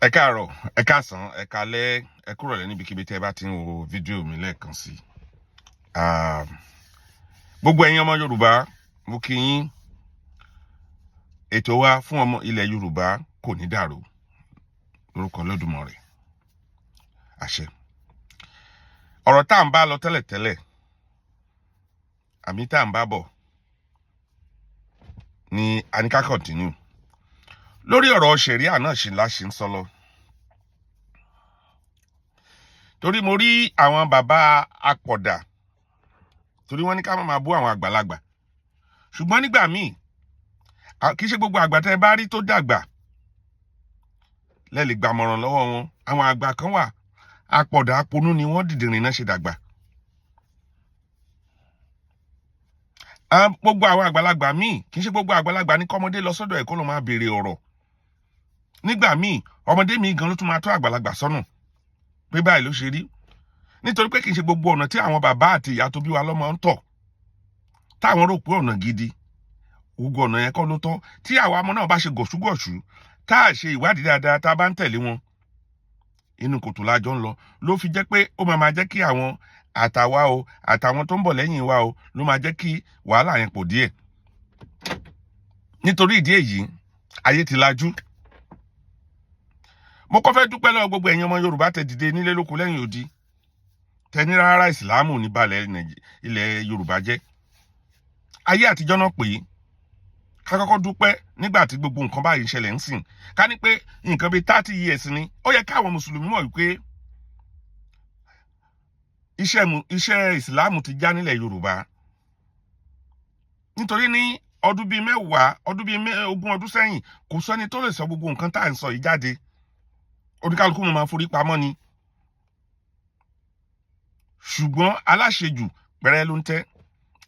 Ẹ káàárọ̀, ẹ káàsán, ẹ káalẹ́, ẹ kúrọ̀lẹ́ níbikíbi tí ẹ bá ti ń wo fídíò mi lẹ́ẹ̀kan sí. Gbogbo ẹ̀yin ọmọ Yorùbá, mo kí yín. Ètò wa fún ọmọ ilẹ̀ Yorùbá kò ní dàrú lórúkọ Olódùmarè. Àṣẹ. Ọ̀rọ̀ tá à ń bá lọ tẹ́lẹ̀tẹ́lẹ̀ àbí tá à ń bá bọ̀ ni a ní ká continue lórí ọ̀rọ̀ ṣẹ̀ríà náà ṣì la ṣì ń sọ lọ. Torí mo rí àwọn bàbá apọ̀dà, torí wọ́n ní ká má máa bú àwọn àgbàlagbà, ṣùgbọ́n nígbà míì kì í ṣe gbogbo àgbà tẹ́ ẹ bá rí tó dàgbà lẹ lè gbàmọ̀ràn lọ́wọ́ wọn. Àwọn àgbà kan wà, apọ̀dà aponú ni wọ́n, dìdìrìn náà ṣe dàgbà. Gbogbo àwọn àgbàlagbà míì, kì í ṣe gbogbo àgbàlagbà ní kọ́mọdé lọ sọ́dọ̀ ẹ̀ kó ló máa béèrè ọ̀rọ̀. Nígbà míì ọmọdé míì gan ló tún máa tó àgbàlagbà sọ́nà pé báyìí ló ṣe rí, nítorí pé kì í ṣe gbogbo ọ̀nà tí àwọn bàbá àti ìyá tó bí wa lọ́mọ ń tọ̀ táwọn rò pé ọ̀nà gidi, gbogbo ọ̀nà yẹn kọ́ ló tọ́. Tí àwa ọmọ náà bá ṣe gọ̀ṣúgọ̀ṣú, tá a ṣe ìwádìí dáadáa, tá a bá ń tẹ̀lé wọn, inú kòtò lájọ ń lọ. Ló fi jẹ́ pé ó máa máa jẹ́ kí àwọn àtàwa o, àtàwọn tó ń bọ̀ lẹ́yìn wa o, ló máa jẹ́ kí wàhálà yẹn pọ̀ díẹ̀. Nítorí ìdí èyí, ayé ti lajú. Mo kọ́ fẹ́ dúpẹ́ lọ́wọ́ gbogbo ẹ̀yin ọmọ Yorùbá tẹ dìde nílé lóko lẹ́yìn odi, tẹ ní rárá, ìsìláàmù ní balẹ̀ ilẹ̀ Yorùbá jẹ́. Ayé àtijọ́ náà pè é. Ká kọ́kọ́ dúpẹ́ nígbà tí gbogbo nǹkan báyìí ṣẹlẹ̀ ń sìn. Ká ní pé nǹkan bíi 30 years ni ó yẹ káwọn mùsùlùmí mọ̀ wípé iṣẹ́ ìsìláàmù ti já nílẹ̀ Yorùbá. Nítorí ní ọdún bíi 10, ọdún bíi 20 ọdún sẹ́yìn, kò sẹ́ni tó lè sọ gbogbo nǹkan tá à ń sọ yìí jáde. Oníkálukú mo máa forí pamọ́ ni. Ṣùgbọ́n aláṣejù pẹ̀rẹ́ ló ń tẹ́.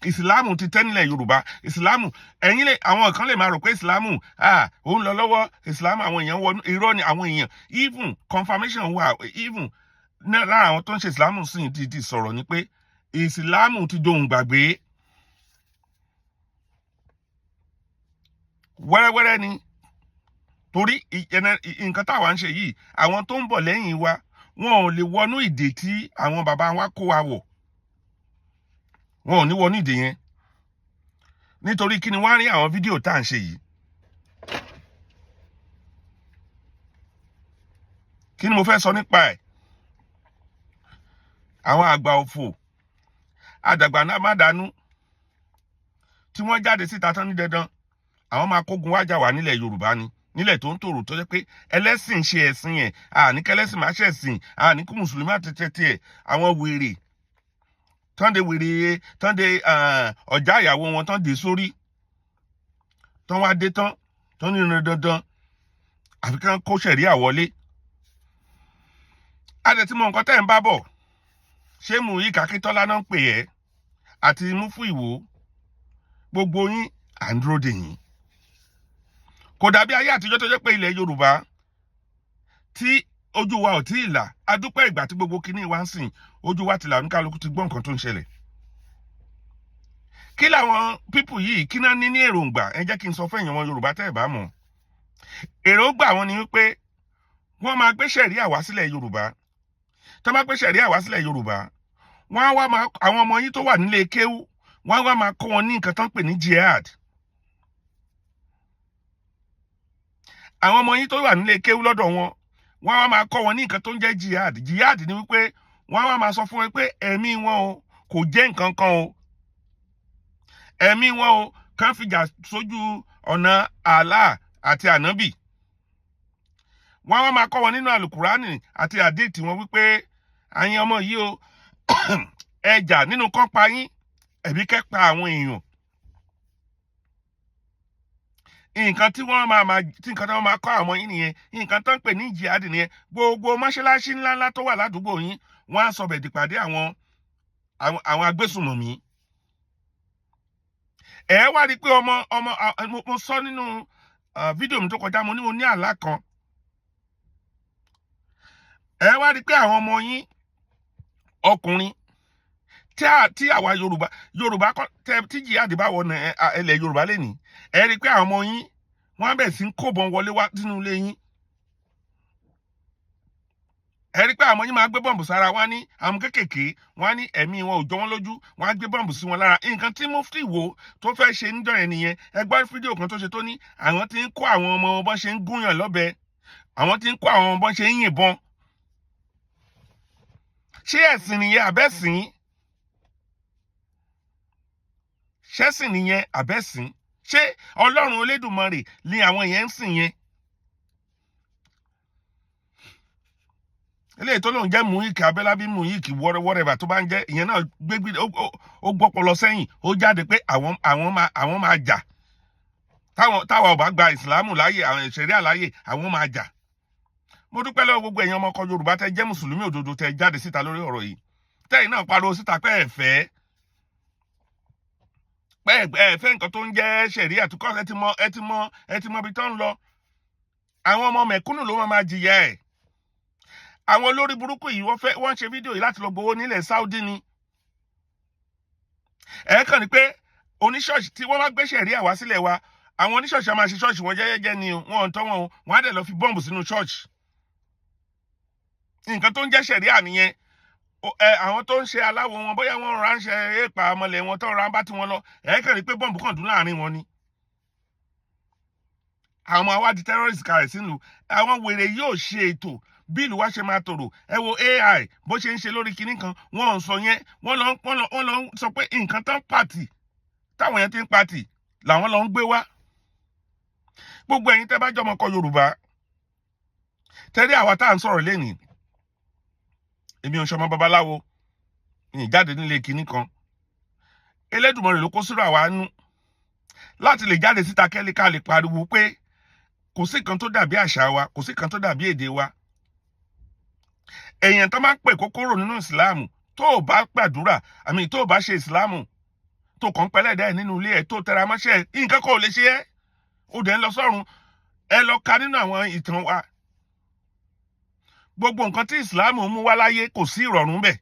Ìsìláàmù ti tẹ́ nílẹ̀ Yorùbá. Ìsìláàmù, ẹ̀yin lè, àwọn kan lè máa rò pé ìsìláàmù ó ń lọ lọ́wọ́, ìsìláàmù àwọn èèyàn wọnú. Irọ́ ni. Àwọn èèyàn, even confirmation wà, even lára àwọn tó ń ṣe ìsìláàmù sì ti sọ̀rọ̀ ni pé ìsìláàmù ti dohun gbàgbé. Wẹ́rẹ́wẹ́rẹ́ ni, torí nǹkan táwa ń ṣe yìí, àwọn tó ń bọ̀ lẹ́yìn wa, wọn ò lè wọnú ìdè tí àwọn bàbá wa kó wa wọ̀. Wọn ò ní wọnú ìdè yẹn. Nítorí kí ni? Wọ́n á rí àwọn fídíò tá à ń ṣe yìí. Kí ni mo fẹ́ sọ nípa ẹ̀? Àwọn àgbà òfò, àdàgbà náà má dànù, tí wọ́n jáde síta tán ní dandan àwọn máa kógun wájà wà nílẹ̀ Yorùbá ni, nílẹ̀ tó ń tòrò, tó jẹ́ pé ẹlẹ́sìn ṣe ẹ̀sìn yẹn, àní kẹlẹ́sìn má ṣẹ̀sìn, àní kí mùsùlùmí àti tẹ̀tẹ̀. Àwọn wèrè tán de wèrè tán de ọ̀já ìyàwó wọn tán de sórí tán wá dé tán tán ní dandan àfi kán kó ṣẹ̀ríà wọlé. A dẹ̀ ti mọ nǹkan tẹ́ ń bá bọ̀. Ṣé Muyi Akíntọ́lá náà ń pè ẹ́ àti Múfú Ìwò? Gbogbo yín, à ń dúró dè yín. Kò dàbí ayé àtijọ́ tó jẹ́ pé ilẹ̀ Yorùbá tí ojú wa ò tí ì là. A dúpẹ́ ìgbà tí gbogbo kinní wa ń sìn, ojú wa ti là, oníkálukú ti gbọ́ nǹkan tó ń ṣẹlẹ̀. Kí làwọn people yìí, kí náà ní ní èròǹgbà? Ẹ jẹ́ kí n sọ fún èèyàn wọn Yorùbá tẹ́ ẹ̀ bá mọ̀. Èròǹgbà wọn ni wípé wọ́n máa gbé ṣẹ̀ríà wá sílẹ̀ Yorùbá. Tó bá gbé ṣẹ̀ríà wá sílẹ̀ Yorùbá, wọ́n á wá máa àwọn ọmọ yín tó wà nílé kéwú, wọ́n á wá máa kọ́ wọn ní nǹkan tó ń pè ní jihad. Àwọn ọmọ yín tó wà nílé kéwú lọ́dọ̀ wọn, wọ́n á wá máa kọ́ wọn ní nǹkan tó ń jẹ́ jihad. Jihad ni wípé wọ́n á wá máa sọ fún wọn pé ẹ̀mí wọn o kò jẹ́ nǹkan kan o, ẹ̀mí wọn o kàn fìjà sójú ọ̀nà Allah àti ànábì. Wọ́n á wá máa kọ́ wọn nínú àlùkùránì àti àdéètì wọn wípé àyìn ọmọ yìí o, ẹjà nínú kán pa yín ẹ̀bí kẹ́ pa àwọn èèyàn. Nǹkan tí wọ́n máa máa tí nǹkan tí wọ́n máa kọ́ àwọn yín nìyẹn. Nǹkan tó ń pè ní jihad nìyẹn. Gbogbo mọ́ṣáláṣí ńláńlá tó wà ládùúgbò yín, wọ́n á sọ bẹ̀ dìpàdé àwọn agbésùnmọ̀mí. Ẹ wá rí i pé ọmọ ọmọ, mo sọ nínú fídíò mi tó kọjá, mo ní mo ní àlá kan. Ẹ wá rí i pé àwọn ọmọ yín ọkùnrin tí àwa Yorùbá tí jihad bá wọ ilẹ̀ Yorùbá lẹ́nìí, ẹ rí i pé àwọn ọmọ yín, wọ́n á bẹ̀ sí ń kóbọn wọlé wá sínú ilé yín. Ẹ rí pé àwọn yín máa gbé bọ́ǹbù sára wọn ní àwọn kéékèèké wọn ní ẹ̀mí wọn ò jọ wọ́n lójú, wọn á gbé bọ́ǹbù sí wọn lára. Nǹkan tí Mufti Ìwó tó fẹ́ ṣe níjọ́ yẹn nìyẹn. Ẹ gbọ́ fídíò kan tó ṣe tó ní àwọn tí ń kó àwọn ọmọ wọn bọ́n ṣe ń gúnyàn lọ́bẹ, àwọn tí ń kó àwọn ọmọ bọ́n ṣe ń yìnbọn. Ṣé ẹ̀sìn nìyẹn àbẹ́sìn? Ṣẹ́sìn nìyẹn àbẹ́sìn? Ṣé Ọlọ́run Olódùmarè ni àwọn yẹn ń sìn yẹn? Eléyìí tó lóun jẹ́ Muik Abẹ́lábí, Muik whatever tó bá ń jẹ́ ìyẹn náà, gbégbé ó gbọ́pọlọ sẹ́yìn, ó jáde pé àwọn máa jà táwa ò bá gba ìsìlámù láàyè, àwọn ìṣẹ̀ríà láàyè, àwọn máa jà. Mo dúpẹ́ lọ́wọ́ gbogbo ẹ̀yin ọmọ ọkọ Yorùbá tẹ́ jẹ́ mùsùlùmí òdodo tẹ́ jáde síta lórí ọ̀rọ̀ yìí, tẹ́yìn náà pariwo síta pé ẹ fẹ́ pé ẹ fẹ́ nǹkan tó ń jẹ́ ṣẹ̀ríà tó kọ́. Ẹ ti mọ ibi tó ń lọ. Àwọn ọmọ mẹ̀kúnnù ló máa jìyà ẹ̀. Àwọn olórí burúkú yìí, wọ́n fẹ́ wọ́n ṣe fídíò yìí láti lọ gbowó nílẹ̀ Saudi ni. Ẹ kàn ní pé oníṣọ́ọ̀ṣì tí wọ́n bá gbé ṣẹ̀ríà wá sílẹ̀ wa, àwọn oníṣọ́ọ̀ṣì á máa ṣe ṣọ́ọ̀ṣì wọn jẹ́jẹ́ ni o, wọn ò ń tọ́ wọn o, wọ́n á dẹ̀ lọ fi bọ́ǹbù sínú ṣọ́ọ̀ṣì. Nǹkan tó ń jẹ́ ṣẹ̀ríà nìyẹn. Ẹ àwọn tó ń ṣe aláwo wọn, bóyá wọ́n ránṣẹ́ èèpà ọmọlẹ̀ wọn tó ra bá tí wọ́n lọ, ẹ kàn ní pé bọ́ǹbù kàn dún láàrin wọn ni. Àwọn awádìí terrorist kalẹ̀ sínú àwọn wèrè yóò ṣe ètò bí ìlú wa ṣe máa tòrò. Ẹ wo AI bó ṣe ń ṣe lórí kinní kan, wọ́n ò sọ yẹn. Wọ́n lọ sọ pé nǹkan tán pàtì táwọn yẹn ti ń pàtì làwọn lọ ń gbé wá. Gbogbo ẹ̀yin tẹ́ bá jọmọ kọ Yorùbá tẹ́lẹ̀, àwa tá à ń sọ̀rọ̀ lẹ́nìí, èmi ò ṣọmọ babaláwo, mi jáde nílé kinní kan. Elédùmarè ló kó sírò àwa nú láti lè jáde síta kẹ́lí ká lè pariwo pé kò sí kan tó dàbí àṣà wa, kò sí kan tó dàbí èdè wa. Èèyàn tó máa ń pè kó kúrò nínú ìsìláàmù, tó o bá gbàdúrà àmì tó o bá ṣe ìsìláàmù, tó kàn ń pẹ́lẹ́dẹ́ ẹ̀ nínú ilé ẹ̀, tó tẹra mọ́ṣẹ́ ẹ̀, nǹkan kan ò lè ṣe ẹ́, ó dẹ̀ ń lọ sọ́run. Ẹ lọ ka nínú àwọn ìtàn wa, gbogbo nǹkan tí ìsìláàmù mú wá láyé, kò sí ìrọ̀rùn bẹ̀.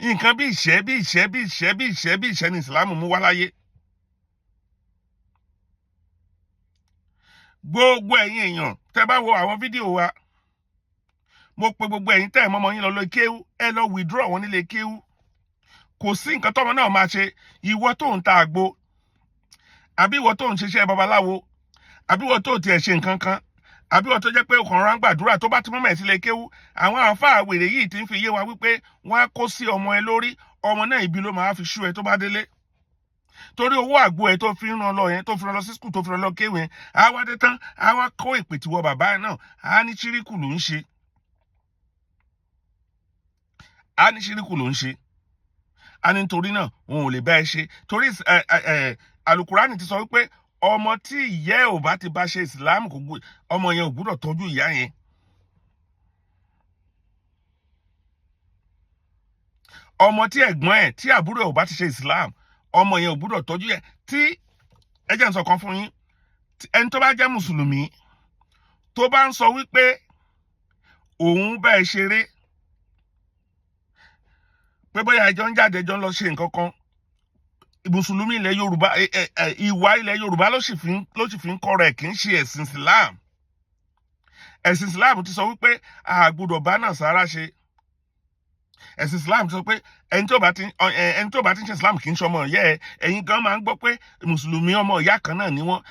Nǹkan bí ìṣẹ́ bí ìṣẹ́ bí ìṣẹ́ bí ìṣẹ́ bí ìṣẹ́ ni ìsìláàmù mú wá láyé. Gbogbo ẹ̀yin èèyàn tẹ́ bá wo àwọn fídíò wa, mo pe gbogbo ẹ̀yin tẹ́ ẹ̀ mọ́mọ́ yín lọ lọ kéwú, ẹ lọ withdraw wọn nílé kéwú. Kò sí nǹkan tọ́mọ náà máa ṣe. Ìwọ tó ń ta àgbo, àbí ìwọ tó ń ṣiṣẹ́ babaláwo, àbí ìwọ tó tiẹ̀ ṣe nǹkan kan, àbí ìwọ tó jẹ́ pé ọkàn rán gbàdúrà, tó bá ti mọ́mọ́ ẹ̀ sílé kéwú, àwọn àáfàá wèrè yìí ti ń fi yé wa wípé wọ́n á kó sí ọmọ ẹ lórí. Ọmọ náà, ibi ló máa fi ṣú ẹ tó bá délé, torí owó àgbo ẹ tó fi ń ràn lọ yẹn, tó fi ràn lọ sí school, tó fi ràn lọ kéwù yẹn, á wá dé tán, á wá kó ìpè tiwọ bàbá ẹ náà, á ní ṣíríkù ló ń ṣe, á ní ṣíríkù ló ń ṣe, á ní nítorí náà òun ò lè bá ẹ ṣe, torí ẹ ẹ alukurani ti sọ wípé ọmọ tí ìyá ẹ ò bá ti bá ṣe ìsìlámù, kò gbú ọmọ yẹn ò gbúdọ̀ tọ́jú ìyá yẹn. Ọmọ tí ẹ̀gbọ́n ẹ̀, tí àbúrò ẹ̀ ò bá ti ṣe ìsìlámù, ọmọ yẹn ò gbúdọ̀ tọ́jú ẹ̀. Tí ẹ jẹ́ n sọ kan fún yín, ẹni tó bá jẹ́ mùsùlùmí tó bá ń sọ wípé òun bá ẹ ṣeré, pé bóyá ẹjọ́ ń jáde, ẹjọ́ ń lọ ṣe nǹkan kan, mùsùlùmí ilẹ̀ Yorùbá, ìwà ilẹ̀ Yorùbá ló sì fi ń kọ́ rẹ̀, kì í ṣe ẹ̀sìn Islam. Ẹ̀sìn Islam ti sọ wípé a gbọ́dọ̀ bá Nàsárà ṣe. Ẹ̀sìn Islam ti sọ pé ẹni tó bá ti ń ṣe Islam kì í ṣe ọmọ ìyá ẹ. Ẹ̀yin gan máa ń gbọ́ pé mùsùlùmí ọmọ ìyá kan náà ni wọ́n.